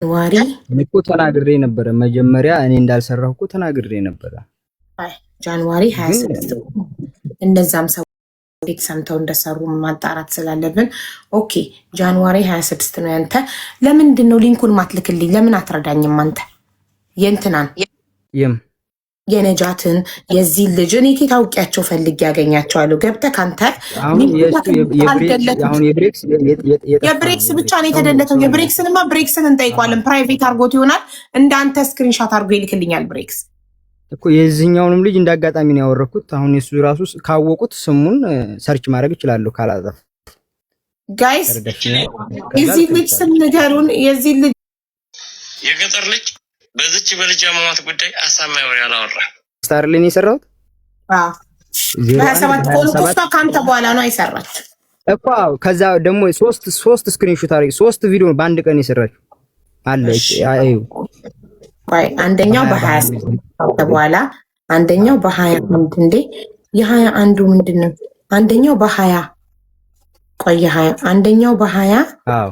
January እኔ እኮ ተናግሬ ነበረ መጀመሪያ፣ እኔ እንዳልሰራሁ እኮ ተናግሬ ነበረ። January ግን 26 እነዛም ሰው ቤት ሰምተው እንደሰሩ ማጣራት ስላለብን፣ okay January 26 ነው ያንተ። ለምንድን ነው link ኡን ማትልክልኝ? ለምን አትረዳኝም አንተ? የእንትናን የም የነጃትን የዚህ ልጅ እኔ ኬት አውቄያቸው ፈልጌ ያገኛቸዋለሁ። ገብተህ ከአንተ አሁን link ኡን የእሱ አልደለቱት። አሁን የብሬክስ የጠፋ ነው። የብሬክስ ብቻ ነው ሰው ነው የተደለተው። ሰው ነው። የብሬክስንማ ብሬክስን እንጠይቋለን። private አድርጎት ይሆናል። እንዳንተ screenshot አድርጎ ይልክልኛል ብሬክስ። እኮ የዚህኛውንም ልጅ እንዳጋጣሚ ነው ያወረኩት። አሁን የሱ ራሱ ካወቁት ስሙን search ማድረግ እችላለሁ ካላጠፍ guys ተረዳሽኝ? ከዛ የዚህ ልጅ ስም ልክልሻለሁ። ንገሩን። የዚህ ልጅ የገጠር ልጅ በዚች በልጅ አሟሟት ጉዳይ አሳማኝ ወሬ አላወራ። ስታር ላይ ነው የሰራሁት ዜሮ በሀያ አንድ ሰባት በሀያ ከሆነ እኮ ሰባት እሷ ከአንተ በኋላ ነው አይሰራች። እኮ አዎ። ከዛ ደግሞ ሶስት screenshot አድርጌ ሶስት ቪዲዮ በአንድ ቀን የሰራችው አለ። እሺ አዩ ቆይ አንደኛው በሀያ በሀያ በሀያ ሰባት ከአንተ በኋላ አንደኛው በ21 እንዴ የ21ዱ ምንድን ነው? አንደኛው በ20 ቆይ የ20 አንደኛው በ20 አዎ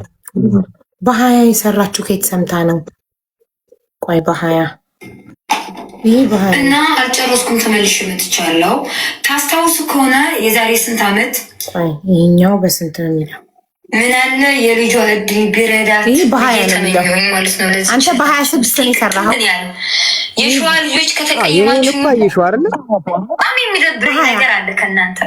በ20 የሰራችው ከየት ሰምታ ነው? ቆይ በ20 ይሄ በ20 እና አልጨረስኩም፣ ተመልሼ መጥቻለሁ። ታስታውሱ ከሆነ የዛሬ ስንት ዓመት ቆይ ይሄኛው በስንት ነው የሚለው? ምን አለ የልጇ እድል ቢረዳት ይህ በ20 ነው የሚለው። ተመኘሁኝ ማለት ነው። ለዚች አንተ በ26 ነው የሰራኸው። ምን ያለው የሸዋ ልጆች አዎ የኔን ከተቀየማችሁ እኮ አየሽው አይደለ? በጣም የሚደብረኝ በ20 ነገር አለ ከእናንተ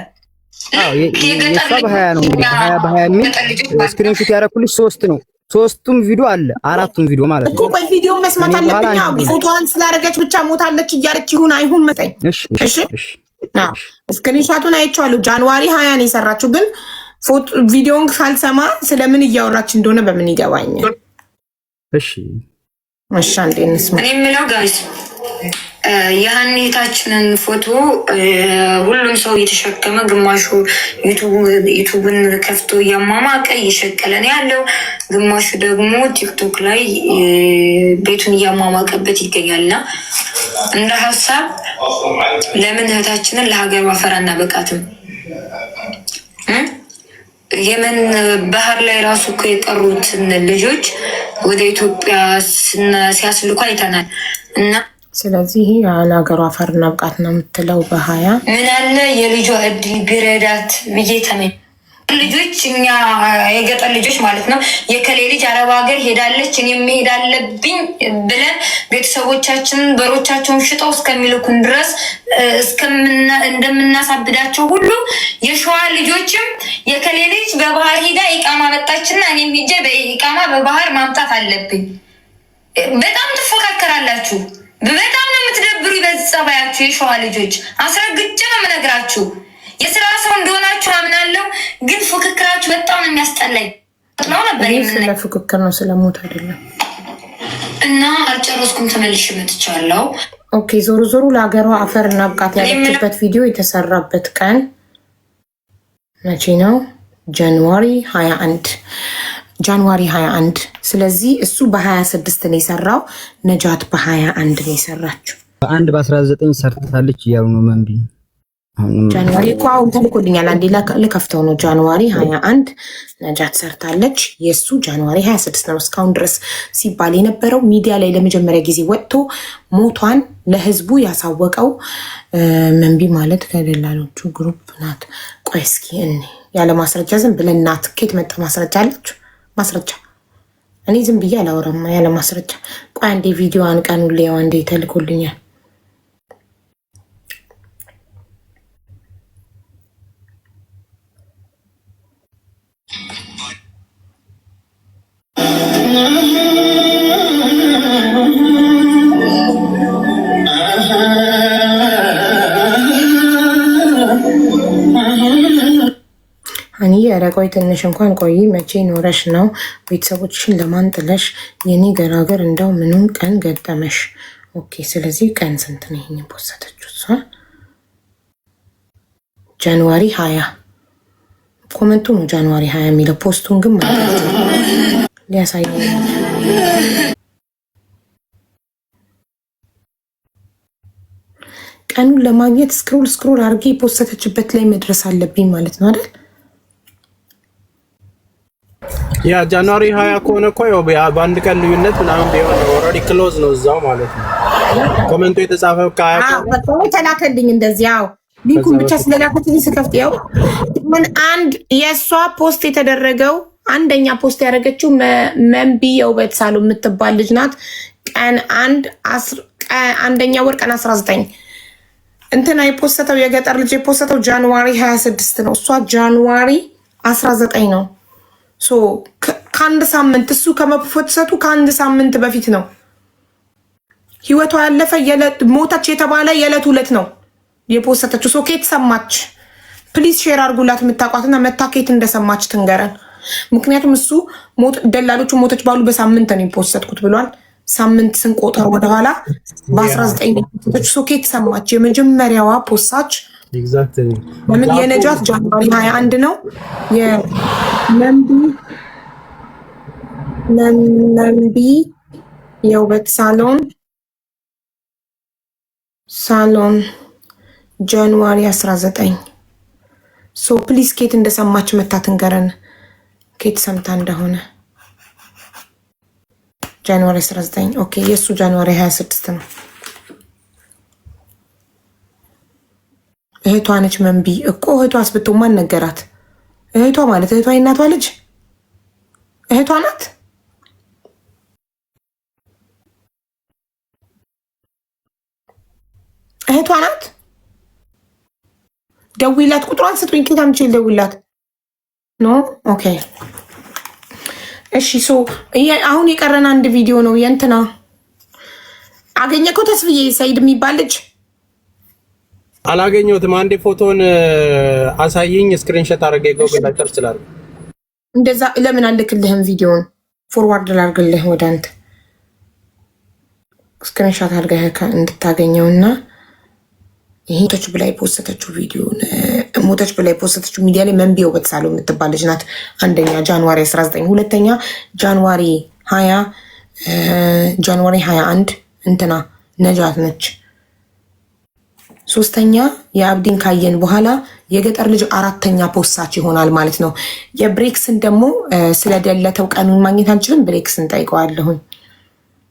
አዎ ልክ የገጠር የእሷ በ20 ነው እንግዲህ በ20 በ20 የሚል ገጠር ልጆች ማለት ነው። screenshot ያደረኩልሽ ሶስት ነው። ሶስቱም ቪዲዮ አለ፣ አራቱም ቪዲዮ ማለት እኮ ነው። ቆይ ቪዲዮ መስማት ከኔ በኋላ አለብኝ። አንድ ቪዲዮ። ፎቶዋን ስላደረገች ብቻ ሞታለች እያለች ይሁን አይሁን መጠኝ። እሺ እሺ እሺ እሺ screenshot ኡን አይቼዋለሁ። January 20 ነው የሰራችው፣ ግን ቪዲዮን ካልሰማ ስለምን እያወራች እንደሆነ በምን ይገባኛል? እሺ እሺ አንዴ እንስማ። እኔ የምለው guys የሀኔታችንን ፎቶ ሁሉም ሰው እየተሸከመ ግማሹ YouTube ን ከፍቶ እያሟሟቀ እየሸቀለ ነው ያለው፣ ግማሹ ደግሞ ቲክቶክ ላይ ቤቱን እያሟሟቀበት ይገኛል። እና እንደ ሀሳብ ለምን እህታችንን ለሀገር ማፈር አናበቃትም? የመን ባህር ላይ ራሱ እኮ የቀሩትን ልጆች ወደ ኢትዮጵያ ሲያስልኩ አይተናል። እና ስለዚህ ይሄ ለሀገሯ አፈር እናብቃት ነው የምትለው በ20 ምን አለ የልጇ እድል ቢረዳት ብዬ ተመኝ። ልጆች እኛ የገጠር ልጆች ማለት ነው። የከሌ ልጅ አረብ ሀገር ሄዳለች እኔም መሄድ አለብኝ ብለን ቤተሰቦቻችንን በሮቻቸውን ሽጠው እስከሚልኩን ድረስ እንደምናሳብዳቸው ሁሉ የሸዋ ልጆችም የከሌ ልጅ በባህር ሂዳ ኢቃማ መጣችና እኔም ሂጄ በኢቃማ በባህር ማምጣት አለብኝ። በጣም ትፎካከራላችሁ። በጣም ነው የምትደብሩ በዚህ ጸባያችሁ። የሸዋ ልጆች አስረግጬ ነው የምነግራችሁ። የስራ ሰው እንደሆናችሁ አምናለሁ፣ ግን ፉክክራችሁ በጣም ነው የሚያስጠላኝ። ነው ነበር ይህ ስለ ፉክክር ነው ስለሞት አይደለም። እና አልጨረስኩም፣ ተመልሼ መጥቻለሁ። okay ዞሮ ዞሮ ለሀገሯ አፈር እናብቃት ያለችበት ቪዲዮ የተሰራበት ቀን መቼ ነው? January 21 January 21። ስለዚህ እሱ በ26 ነው የሰራው፣ ነጃት በ21 ነው የሰራችው። በአንድ በ19 ሰርታለች እያሉ ነው መንቢ። አሁንም January እኮ አሁን ተልኮልኛል። አንዴ ልከፍተው ነው። January 21 ነጃት ሰርታለች። የእሱ January 26 ነው። እስካሁን ድረስ ሲባል የነበረው ሚዲያ ላይ ለመጀመሪያ ጊዜ ወጥቶ ሞቷን ለህዝቡ ያሳወቀው መንቢ ማለት ከደላሎቹ group ናት። ቆይ እስኪ እኔ ያለ ማስረጃ ዝም ብለን ናት። ኬት መጣ ማስረጃ አለች? ማስረጃ እኔ ዝም ብዬ አላወራም ያለ ማስረጃ። ቆይ አንዴ ቪዲዮዋን ቀኑን ልየው። አንዴ ተልኮልኛል። እኔ ኧረ ቆይ ትንሽ እንኳን ቆይ፣ መቼ ኖረሽ ነው ቤተሰቦችሽን ለማን ጥለሽ? የኔ ገራገር እንደው ምኑን ቀን ገጠመሽ? okay ስለዚህ ቀን ስንት ነው ይሄን ፖስተችው እሷ? January 20 comment ኡ ነው January 20 የሚለው post ኡን ግን ማለት ነው ሊያሳየኝ ቀኑን ለማግኘት scroll scroll አድርጌ የፖስተችበት ላይ መድረስ አለብኝ ማለት ነው አይደል? ያ January 20 ከሆነ እኮ ያው በአንድ ቀን ልዩነት ምናምን ቢሆን already close ነው እዛው ማለት ነው። Comment ኡ የተጻፈው ከ20 ከሆነ ተላከልኝ እንደዚህ። ያው link ኡን ብቻ ስለላከልኝ ስከፍት ያው ምን አንድ የእሷ post የተደረገው አንደኛ post ያደረገችው መንቢ የውበት ሳሎን የምትባል ልጅ ናት። ቀን አንድ አንደኛ ወር ቀን 19 እንትና የ post ተው የገጠር ልጅ የ post ተው January 26 ነው። እሷ January 19 ነው። So ከአንድ ሳምንት እሱ ከመ post ቱ ከአንድ ሳምንት በፊት ነው ህይወቷ ያለፈ። ሞተች የተባለ የዕለት ሁለት ነው የ post ተችው። So ኬት ሰማች? Please share አድርጉላት የምታውቋትና መታ ኬት እንደሰማች ትንገረን። ምክንያቱም እሱ ደላሎቹ ሞተች ባሉ በሳምንት ነው የ post ኩት ብሏል። ሳምንት ስንቆጠር ወደኋላ በ19 so ኬት ሰማች? የመጀመሪያዋ ፖሳች ለምን የነጃት January 21 ነው። የመንቢ የውበት ሳሎን January 19። So please ኬት እንደሰማች መታ ትንገረን፣ ኬት ሰምታ እንደሆነ። January 19፣ okay። የእሱ January 26 ነው። እህቷ ነች መንቢ እኮ። እህቷ አስብቶ ማን ነገራት? እህቷ ማለት እህቷ የእናቷ ልጅ እህቷ ናት። እህቷ ናት። ደውይላት፣ ቁጥሯን ስጡኝ። ከየት አምጪ ልደውይላት? No, okay፣ እሺ። So አሁን የቀረን አንድ ቪዲዮ ነው። የእንትና አገኘከው ተስፍዬ ሰይድ የሚባል ልጅ? አላገኘሁትም። አንዴ ፎቶን አሳይኝ፣ screenshot አድርጌ ጎግል ላይ search ላድርግ። እንደዛ ለምን አልክልህም? ቪዲዮን forward ላድርግልህ ወደ አንተ screenshot አድርገህ እንድታገኘውና ይሄ ሞተች ብላ የ post ተችው ቪዲዮ፣ ሞተች ብላ የ post ተችው ሚዲያ ላይ መንቢ ውበት ሳሎን የምትባል ልጅ ናት። አንደኛ January 19፣ ሁለተኛ January 20፣ January 21 እንትና ነጃት ነች። ሶስተኛ የአብዲን ካየን በኋላ የገጠር ልጅ አራተኛ ፖሳች ይሆናል ማለት ነው። የብሬክስን ደግሞ ስለደለተው ቀኑን ማግኘት አንችልም። ብሬክስን ጠይቀዋለሁኝ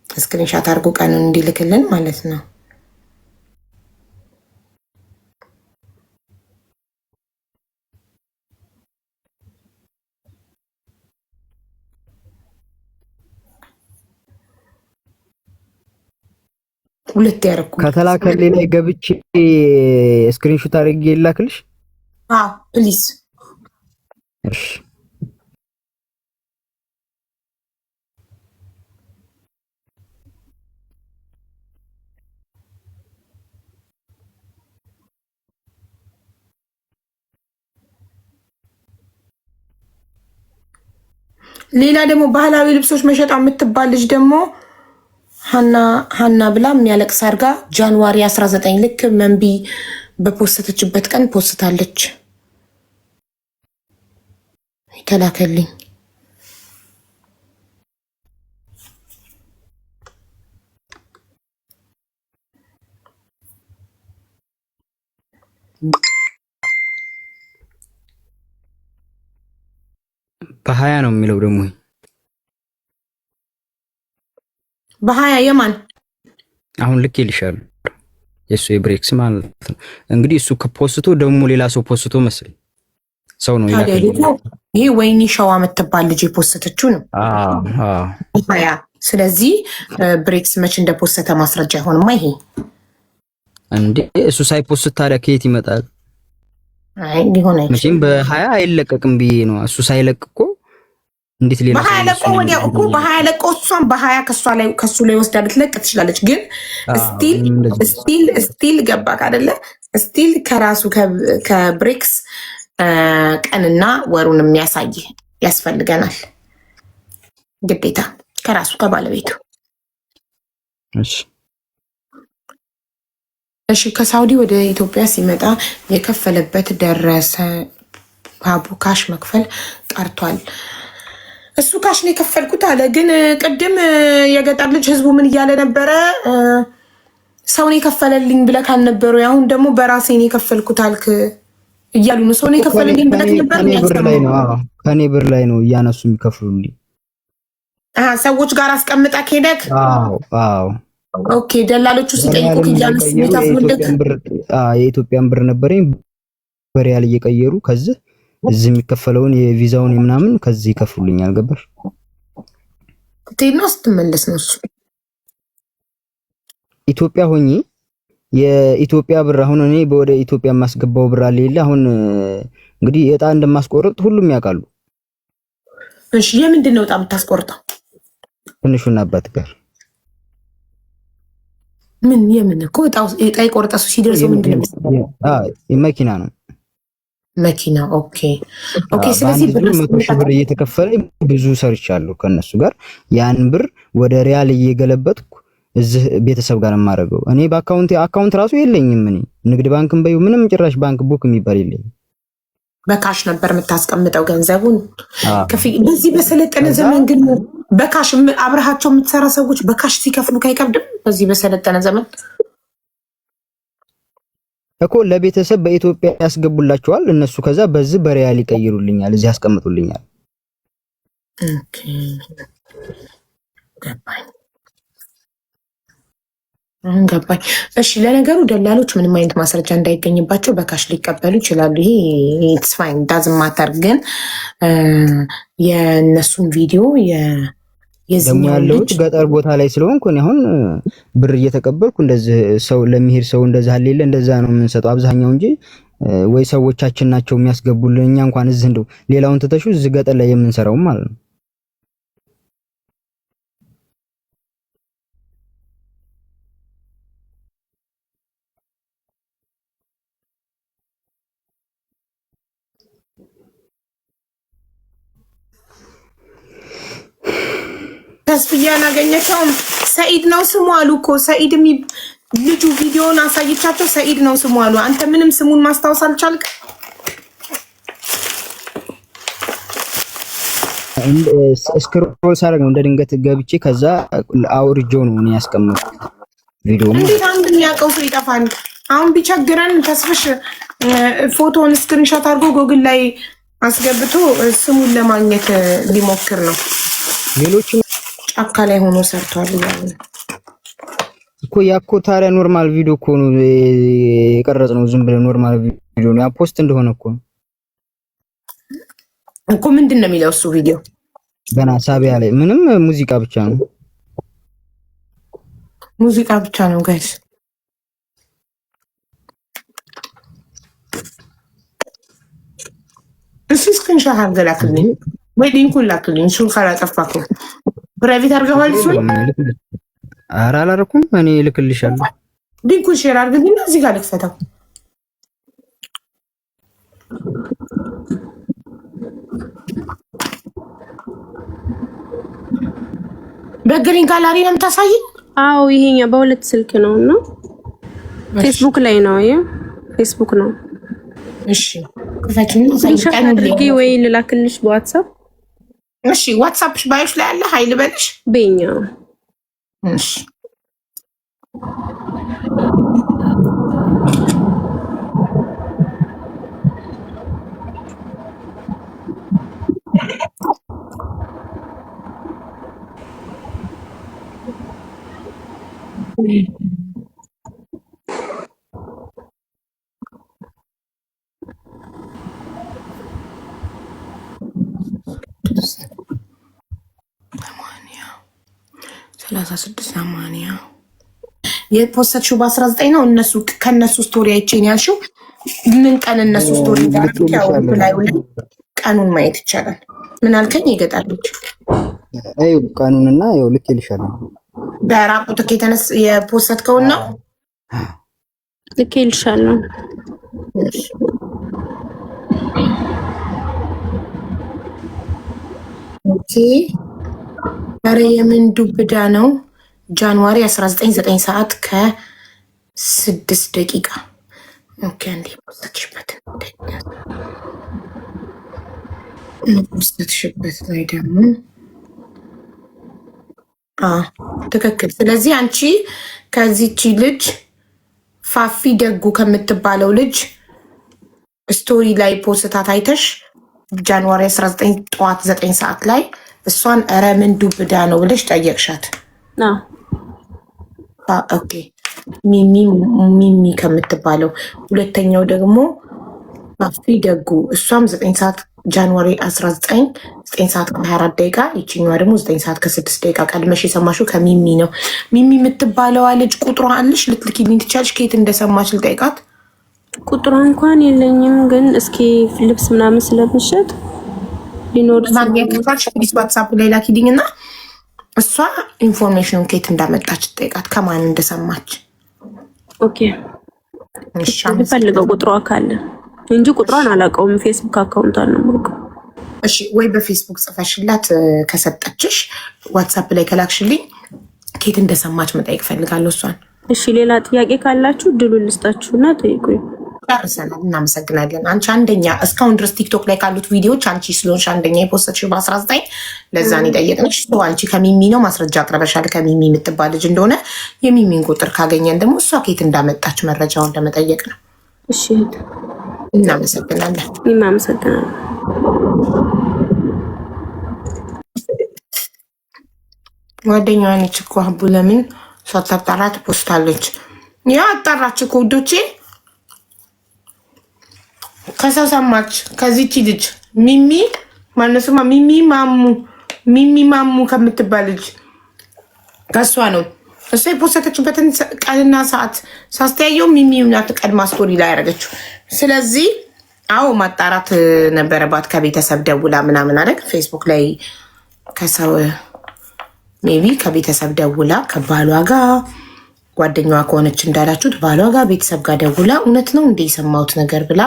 screenshot አድርጎ ቀኑን እንዲልክልን ማለት ነው። ሁለት ያደረኩ ከተላከልኝ ላይ ገብቼ screenshot አድርጌ ላክልሽ። አዎ please። እሺ። ሌላ ደግሞ ባህላዊ ልብሶች መሸጫ የምትባል ልጅ ደግሞ ሀና ሀና ብላ የሚያለቅስ አድርጋ January 19 ልክ መንቢ በ post ተችበት ቀን ፖስታለች። የተላከልኝ። በ20 ነው የሚለው ደግሞ። በ20 የማን? አሁን ልክ ይልሻል። የእሱ የብሬክስ ማለት ነው። እንግዲህ እሱ ከ post ቶ ደግሞ ሌላ ሰው post ቶ መስለኝ ሰው ነው ታዲያ የላከልኝ። ይሄ ወይኒ ሸዋ የምትባል ልጅ የ post ተችው ነው። አዎ። 20። ስለዚህ ብሬክስ መች እንደ post ተ ማስረጃ አይሆንማ ይሄ። እንዴ፣ እሱ ሳይ post ታዲያ ከየት ይመጣል? አይ ሊሆን አይችልም። መቼም በ20 አይለቀቅም ብዬ ነው። እሱ ሳይለቅ እኮ እንዴት ሌላ በ20 ሰው ለቆ እሱን ወዲያው እኮ በ20 ለቆ እሷን በ20 ከሷ ላይ ከሱ ላይ ወስዳ ልትለቅ ትችላለች። ግን still እንደዚህ still ገባክ አይደለ? Still ከራሱ ከብሬክስ ቀንና ወሩን የሚያሳይ ያስፈልገናል ግዴታ ከራሱ ከባለቤቱ። እሺ። እሺ፣ ከሳውዲ ወደ ኢትዮጵያ ሲመጣ የከፈለበት ደረሰ ባቡ cash መክፈል ቀርቷል። እሱ cash ነው የከፈልኩት አለ። ግን ቅድም የገጠር ልጅ ህዝቡ ምን እያለ ነበረ? ሰውን የከፈለልኝ ብለህ ካልነበሩ አሁን ደግሞ በራሴ ነው የከፈልኩት አልክ። እያሉ ነው። ሰው ነው የከፈለልኝ ብለህ ነበር። ከኔ ብር ላይ ነው። አዎ ከኔ ብር ላይ ነው እያነሱ የሚከፍሉልኝ። ሰዎች ጋር አስቀምጠህ ሄደህ? አዎ አዎ። Okay። ደላሎቹ ሲጠይቁህ እያነሱ የሚከፍሉልህ? የኢትዮጵያን ብር ነበረኝ በሪያል እየቀየሩ ከዚህ እዚህ የሚከፈለውን የቪዛውን የምናምን ከዚህ ይከፍሉልኛል። ገባሽ? ስትሄድ ነው ስትመለስ ነው እሱ? ኢትዮጵያ ሆኜ የኢትዮጵያ ብር አሁን እኔ ወደ ኢትዮጵያ የማስገባው ብር አለ የለ፣ አሁን እንግዲህ እጣ እንደማስቆርጥ ሁሉም ያውቃሉ። እሺ፣ የምንድን ነው እጣ የምታስቆርጠው? ትንሹና አባት ጋር። ምን የምን እኮ እጣ የቆረጠ ሰው ሲደርሰው ምንድን ነው? መኪና ነው። መኪና። Okay። ስለዚህ 100,000 ብር እየተከፈለ ብዙ ሰርቻለሁ ከነሱ ጋር። ያን ብር ወደ ሪያል እየገለበጥኩ እዚህ ቤተሰብ ጋር የማደርገው። እኔ በ account account ራሱ የለኝም። እኔ ንግድ ባንክም በይው ምንም ጭራሽ bank book የሚባል የለኝም። በ cash ነበር የምታስቀምጠው ገንዘቡን። በዚህ በሰለጠነ ዘመን ግን በ cash አብረሃቸው የምትሰራ ሰዎች በ cash ሲከፍሉ አይከብድም? በዚህ በሰለጠነ ዘመን። እኮ ለቤተሰብ በኢትዮጵያ ያስገቡላቸዋል እነሱ፣ ከዛ በዚህ በሪያል ይቀይሩልኛል፣ እዚህ ያስቀምጡልኛል። Okay፣ ገባኝ። አሁን ገባኝ። እሺ፣ ለነገሩ ደላሎች ምንም አይነት ማስረጃ እንዳይገኝባቸው በ cash ሊቀበሉ ይችላሉ። ይሄ it's fine, doesn't matter። ግን የእነሱን ቪዲዮ ደግሞ ያለሁት ገጠር ቦታ ላይ ስለሆንኩ እኔ አሁን ብር እየተቀበልኩ እንደዚህ ሰው ለሚሄድ ሰው እንደዚህ አለ የለ እንደዛ ነው የምንሰጠው አብዛኛው እንጂ ወይ ሰዎቻችን ናቸው የሚያስገቡልን። እኛ እንኳን እዚህ እንደው ሌላውን ትተሹ እዚህ ገጠር ላይ የምንሰራው ማለት ነው። ተስፍያን አገኘከውም? ሰኢድ ነው ስሙ አሉ እኮ። ሰኢድ ልጁ ቪዲዮን አሳይቻቸው ሰኢድ ነው ስሙ አሉ። አንተ ምንም ስሙን ማስታወስ አልቻልክ? Scroll ሳደርግ ነው እንደ ድንገት ገብቼ ከዛ አውርጄው ነው እኔ ያስቀመጥኩት ቪዲዮ። እንዴት አንድ የሚያውቀው ሰው ይጠፋል? አሁን ቢቸግረን ተስፍሽ ፎቶውን screenshot አድርጎ ጎግል ላይ አስገብቶ ስሙን ለማግኘት ሊሞክር ነው። ሌሎችም ጫካ ላይ ሆኖ ሰርቷል እያሉ ነው። እኮ ያኮ ታዲያ normal ቪዲዮ እኮ ነው የቀረጽ ነው። ዝም ብለህ normal ቪዲዮ ነው ያ post እንደሆነ እኮ ነው። እኮ ምንድን ነው የሚለው እሱ ቪዲዮ? ገና ሳቢያ ላይ ምንም ሙዚቃ ብቻ ነው። ሙዚቃ ብቻ ነው guys። እሱ screenshot አድርገህ ላክልኝ ወይ link ኡን ላክልኝ። እሱን ካላጠፋከው private አድርገዋል። እሱን ኧረ አላደረኩም። እኔ እልክልሻለሁ። Link ኡን share አድርግልኝና እዚህ ጋር ልክፈተው። በ green gallery ነው የምታሳይኝ? አዎ፣ ይሄኛው በሁለት ስልክ ነው እና ፌስቡክ ላይ ነው። ይሄ ፌስቡክ ነው። እሺ፣ ክፈችና Screenshot አድርጌ ወይ ልላክልሽ በዋትሳፕ። እሺ፣ ዋትሳፕ bio ሽ ላይ አለ። Hi ልበልሽ? በኛ። እሺ። 36 80 የ post ሽው በ19 ነው። እነሱ ከእነሱ story አይቼን ያልሽው ምን ቀን እነሱ story ያው ላይ ቀኑን ማየት ይቻላል። ምን አልከኝ? የገጠር ልጅ። አይ፣ ቀኑንና ያው ልኬልሻለሁ። በራቁትህ የተነስ የ post ከውን ነው። ልኬልሻለሁ። Okay። ኧረ የምን ዱብዳ ነው? January 19 9 ሰዓት ከ6 ደቂቃ። Okay፣ አንዴ post ሽበት ላይ ደግሞ ትክክል። ስለዚህ አንቺ ከዚቺ ልጅ ፋፊ ደጉ ከምትባለው ልጅ Story ላይ ፖስታ ታይተሽ January 19 ጠዋት 9 ሰዓት ላይ እሷን ኧረ ምን ዱብ እዳ ነው ብለሽ ጠየቅሻት። አዎ። Okay፣ ሚሚ ሚሚ ከምትባለው። ሁለተኛው ደግሞ ፋፊ ደጉ፣ እሷም 9 ሰዓት January 19 9 ሰዓት ከ24 ደቂቃ፣ ይችኛዋ ደግሞ 9 ሰዓት ከ6 ደቂቃ። ቀድመሽ የሰማሽው ከሚሚ ነው። ሚሚ የምትባለዋ ልጅ ቁጥሯ አለሽ? ልትልኪልኝ ትቻለሽ? ከየት እንደሰማች ልጠይቃት። ቁጥሯ እንኳን የለኝም፣ ግን እስኪ ልብስ ምናምን ስለምሸጥ ሊኖር ማግኘት ከቻልሽ please WhatsApp ላይ ላኪልኝ እና እሷ information ኑን ከየት እንዳመጣች ጠይቃት፣ ከማን እንደሰማች። Okay። እሺ። ልፈልገው ቁጥሯ ካለ እንጂ ቁጥሯን አላውቀውም። Facebook account ቷን ነው የማውቀው። እሺ፣ ወይ በፌስቡክ ጽፈሽላት ከሰጠችሽ WhatsApp ላይ ከላክሽልኝ ከየት እንደሰማች መጠየቅ ፈልጋለሁ እሷን። እሺ፣ ሌላ ጥያቄ ካላችሁ እድሉን ልስጣችሁና ጠይቁኝ። ጨርሰናል። እናመሰግናለን። አንቺ አንደኛ እስካሁን ድረስ TikTok ላይ ካሉት ቪዲዮዎች አንቺ ስለሆንሽ አንደኛ የ post ሽው በ19፣ ለዛን የጠየቅንሽ። አንቺ ከሚሚ ነው፣ ማስረጃ አቅርበሻል ከሚሚ የምትባል ልጅ እንደሆነ። የሚሚን ቁጥር ካገኘን ደግሞ እሷ ከየት እንዳመጣች መረጃውን ለመጠየቅ ነው። እሺ እህት። እናመሰግናለን። እኔም አመሰግናለሁ። ጓደኛዋ ነች እኮ አቡ፣ ለምን ሳታጣራ ትፖስታለች? ያ አጣራች እኮ ውዶቼ፣ ከሰው ሰማች። ከዚች ልጅ ሚሚ ማነሱማ ሚሚ ማሙ፣ ሚሚ ማሙ ከምትባል ልጅ ከእሷ ነው። እሷ የፖሰተችበትን ቀንና ሰዓት ሳስተያየው ሚሚ ናት ቀድማ story ላይ ያደረገችው። ስለዚህ አዎ ማጣራት ነበረባት። ከቤተሰብ ደውላ ምናምን አደረግ ፌስቡክ ላይ ከሰው maybe ከቤተሰብ ደውላ ከባሏ ጋር፣ ጓደኛዋ ከሆነች እንዳላችሁት ባሏ ጋር፣ ቤተሰብ ጋር ደውላ እውነት ነው እንደ የሰማሁት ነገር ብላ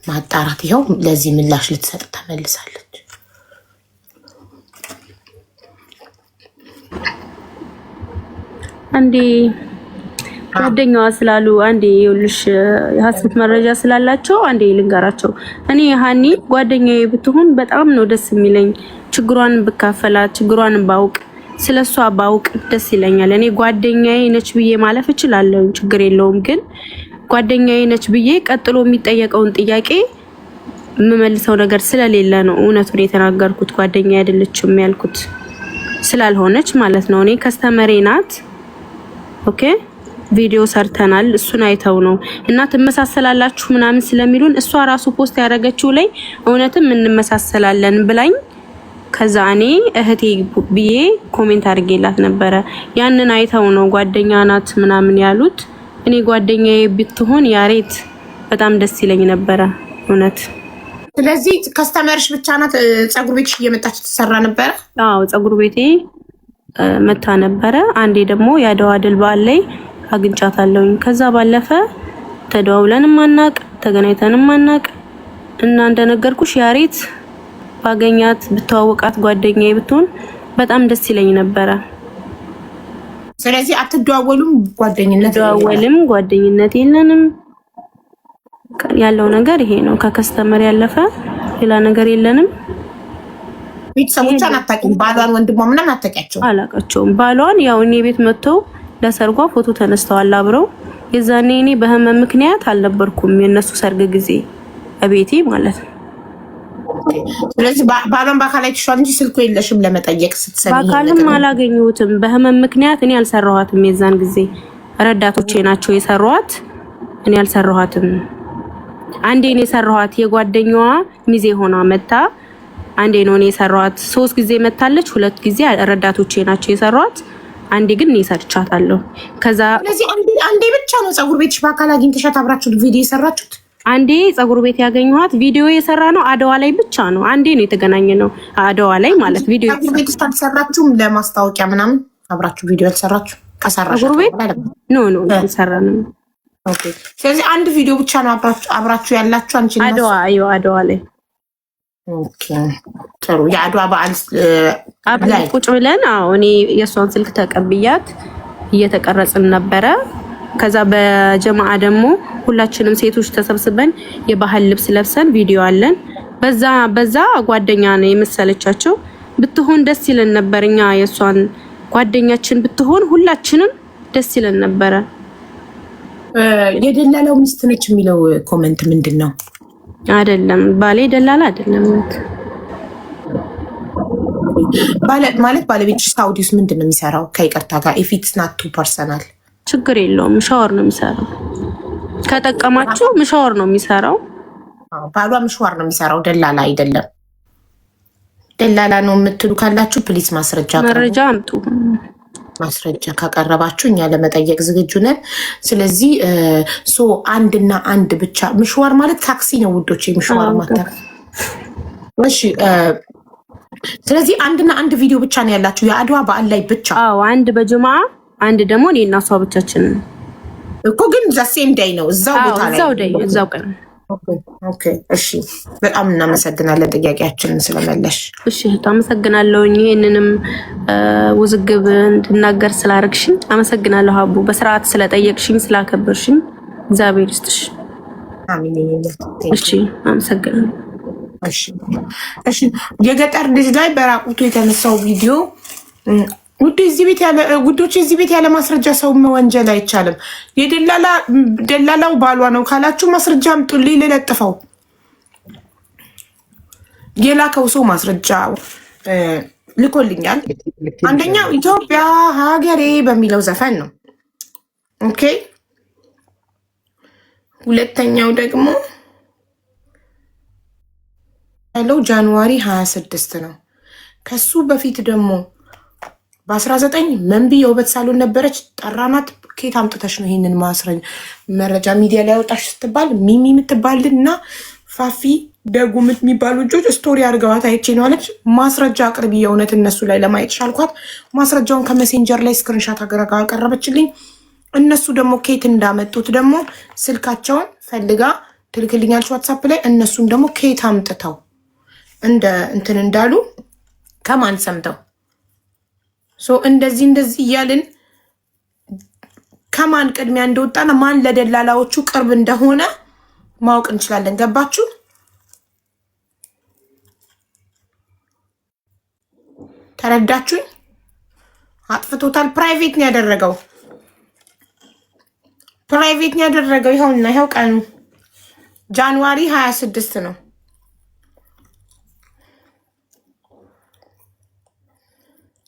ማጣራት፣ ይኸው ለዚህ ምላሽ ልትሰጥ ተመልሳለች። አንዴ ጓደኛዋ ስላሉ አንዴ ይኸውልሽ የሀሰት መረጃ ስላላቸው አንዴ ልንገራቸው። እኔ ሀኒ ጓደኛዬ ብትሆን በጣም ነው ደስ የሚለኝ። ችግሯን ብካፈላት፣ ችግሯን ባውቅ፣ ስለሷ ባውቅ ደስ ይለኛል። እኔ ጓደኛዬ ነች ብዬ ማለፍ እችላለሁ፣ ችግር የለውም። ግን ጓደኛዬ ነች ብዬ ቀጥሎ የሚጠየቀውን ጥያቄ የምመልሰው ነገር ስለሌለ ነው እውነቱን የተናገርኩት። ጓደኛዬ አይደለችም ያልኩት ስላልሆነች ማለት ነው። እኔ customer ኤ ናት። Okay፣ ቪዲዮ ሰርተናል። እሱን አይተው ነው እና ትመሳሰላላችሁ ምናምን ስለሚሉን እሷ ራሱ post ያደረገችው ላይ እውነትም እንመሳሰላለን ብላኝ ከዛ እኔ እህቴ ብዬ comment አድርጌላት ነበረ። ያንን አይተው ነው ጓደኛ ናት ምናምን ያሉት። እኔ ጓደኛዬ ብትሆን ያሬት በጣም ደስ ይለኝ ነበረ እውነት። ስለዚህ customer ሽ ብቻ ናት። ፀጉር ቤትሽ እየመጣች ትሰራ ነበረ? አዎ፣ ፀጉር ቤቴ መታ ነበረ። አንዴ ደግሞ የአድዋ ድል በዓል ላይ አግኝቻታለሁኝ። ከዛ ባለፈ ተደዋውለንም አናቅ፣ ተገናኝተንም አናቅ እና እንደነገርኩሽ ያሬት ባገኛት ብተዋወቃት ጓደኛዬ ብትሆን በጣም ደስ ይለኝ ነበረ። ስለዚህ አትደዋወሉም? ጓደኝነት ደዋወልም ጓደኝነት የለንም። ያለው ነገር ይሄ ነው። ከ customer ያለፈ ሌላ ነገር የለንም። ቤተሰቦቿን አታውቂም? ባሏን፣ ወንድሟ ምናምን አታውቂያቸውም? አላውቃቸውም። ባሏን ያው እኔ ቤት መጥተው ለሰርጓ ፎቶ ተነስተዋል አብረው። የዛኔ እኔ በህመም ምክንያት አልነበርኩም የእነሱ ሰርግ ጊዜ እቤቴ ማለት ነው። ስለዚህ ባሏን በአካል አይተሽዋል እንጂ ስልኩ የለሽም ለመጠየቅ ስትሰሚ? በአካልም አላገኘሁትም። በህመም ምክንያት እኔ አልሰራኋትም። የዛን ጊዜ ረዳቶቼ ናቸው የሰሯት፣ እኔ አልሰራኋትም። አንዴ ነው የሰራኋት፣ የጓደኛዋ ሚዜ ሆና መታ። አንዴ ነው እኔ የሰራኋት። ሶስት ጊዜ መታለች፣ ሁለት ጊዜ ረዳቶቼ ናቸው የሰሯት። አንዴ ግን እኔ ሰርቻታለሁ። ከዛ ስለዚህ አንዴ ብቻ ነው ፀጉር ቤትሽ በአካል አግኝተሻት አብራችሁ ቪዲዮ የሰራችሁት? አንዴ ፀጉር ቤት ያገኘኋት ቪዲዮ የሰራ ነው አድዋ ላይ ብቻ ነው። አንዴ ነው የተገናኘ ነው አድዋ ላይ ማለት ቪዲዮ። ፀጉር ቤት ውስጥ አልሰራችሁም? ለማስታወቂያ ምናምን አብራችሁ ቪዲዮ አልሰራችሁ? ከሰራሽ ፀጉር ቤት no no አልሰራንም። Okay። ስለዚህ አንድ ቪዲዮ ብቻ ነው አብራችሁ ያላችሁ አንቺ እና አድዋ አዮ አድዋ ላይ። Okay፣ ጥሩ። የአድዋ በዓል አብረን ቁጭ ብለን፣ አዎ፣ እኔ የእሷን ስልክ ተቀብያት እየተቀረጽን ነበረ። ከዛ በጀማዓ ደግሞ ሁላችንም ሴቶች ተሰብስበን የባህል ልብስ ለብሰን ቪዲዮ አለን። በዛ በዛ ጓደኛ ነው የመሰለቻቸው። ብትሆን ደስ ይለን ነበር። እኛ የእሷን ጓደኛችን ብትሆን ሁላችንም ደስ ይለን ነበረ። የደላላው ሚስት ነች የሚለው comment ምንድን ነው? አይደለም ባሌ ደላላ አይደለም። ማለት ባለቤትሽ ሳውዲ ውስጥ ምንድን ነው የሚሰራው? ከይቅርታ ጋር if it's not too personal። ችግር የለውም። مشوار ነው የሚሰራው። ከጠቀማችሁ مشوار ነው የሚሰራው። ባሏ مشوار ነው የሚሰራው፣ ደላላ አይደለም። ደላላ ነው የምትሉ ካላችሁ please ማስረጃ መረጃ አምጡ። ማስረጃ ካቀረባችሁ እኛ ለመጠየቅ ዝግጁ ነን። ስለዚህ so አንድና አንድ ብቻ مشوار ማለት ታክሲ ነው ውዶች፣ مشوار ማለት እሺ። ስለዚህ አንድና አንድ ቪዲዮ ብቻ ነው ያላችሁ የአድዋ በዓል ላይ ብቻ። አዎ፣ አንድ በጅማ፣ አንድ ደግሞ እኔ እና እሷ ብቻችን እኮ፣ ግን the same day ነው እዛው ቦታ ላይ። እዛው day፣ እዛው ቀን። Okay፣ እሺ፣ በጣም እናመሰግናለን ጥያቄያችንን ስለመለሽ። እሺ እህቱ፣ አመሰግናለሁኝ። ይሄንንም ውዝግብ እንድናገር ስላደረግሽኝ አመሰግናለሁ። ሀቡ፣ በስርዓት ስለጠየቅሽኝ፣ ስላከበርሽኝ እግዚአብሔር ይስጥሽ። አሚን። እሺ፣ አመሰግናለሁ። እሺ፣ የገጠር ልጅ ላይ በራቁቱ የተነሳው ቪዲዮ ውዶች፣ እዚህ ቤት ያለ ማስረጃ ሰው መወንጀል አይቻልም። የደላላው ባሏ ነው ካላችሁ ማስረጃ አምጡልኝ ልለጥፈው። የላከው ሰው ማስረጃ ልኮልኛል። አንደኛው ኢትዮጵያ ሀገሬ በሚለው ዘፈን ነው። Okay። ሁለተኛው ደግሞ ያለው January 26 ነው። ከሱ በፊት ደግሞ በ19 መንቢ የውበት ሳሎን ነበረች። ጠራናት። ከየት አምጥተሽ ነው ይሄንን ማስረጃ መረጃ ሚዲያ ላይ ያወጣሽ ስትባል ሚሚ የምትባል እና ፋፊ ደጉ የሚባሉ ልጆች story አድርገዋት አይቼ ነው አለች። ማስረጃ አቅርቢ የእውነት እነሱ ላይ ለማየት ሻልኳት። ማስረጃውን ከ Messenger ላይ screenshot አድርጋ አቀረበችልኝ። እነሱ ደግሞ ከየት እንዳመጡት ደግሞ ስልካቸውን ፈልጋ ትልክልኛለች WhatsApp ላይ። እነሱም ደግሞ ከየት አምጥተው እንደ እንትን እንዳሉ ከማን ሰምተው፣ so እንደዚህ እንደዚህ እያልን ከማን ቅድሚያ እንደወጣና ማን ለደላላዎቹ ቅርብ እንደሆነ ማወቅ እንችላለን። ገባችሁ? ተረዳችሁኝ? አጥፍቶታል። Private ነው ያደረገው። Private ነው ያደረገው። ይኸውና ይኸው ቀኑ January 26 ነው።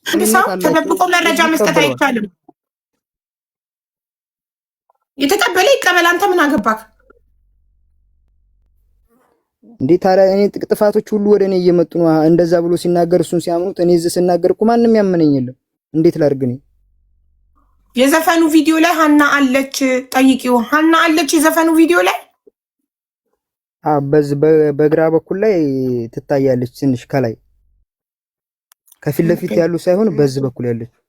አንድ ሰው ተደብቆ መረጃ መስጠት አይቻልም። የተቀበለ ይቀበል። አንተ ምን አገባክ? እንዴ ታዲያ እኔ ጥፋቶች ሁሉ ወደ እኔ እየመጡ ነው። እንደዛ ብሎ ሲናገር እሱን ሲያምኑት፣ እኔ እዚህ ስናገር እኮ ማንም ያመነኝ የለም። እንዴት ላድርግ እኔ? የዘፈኑ ቪዲዮ ላይ ሀና አለች፣ ጠይቂው። ሀና አለች የዘፈኑ ቪዲዮ ላይ። በዚህ በግራ በኩል ላይ ትታያለች፣ ትንሽ ከላይ ከፊት ለፊት ያሉ ሳይሆን በዚህ በኩል ያለችው።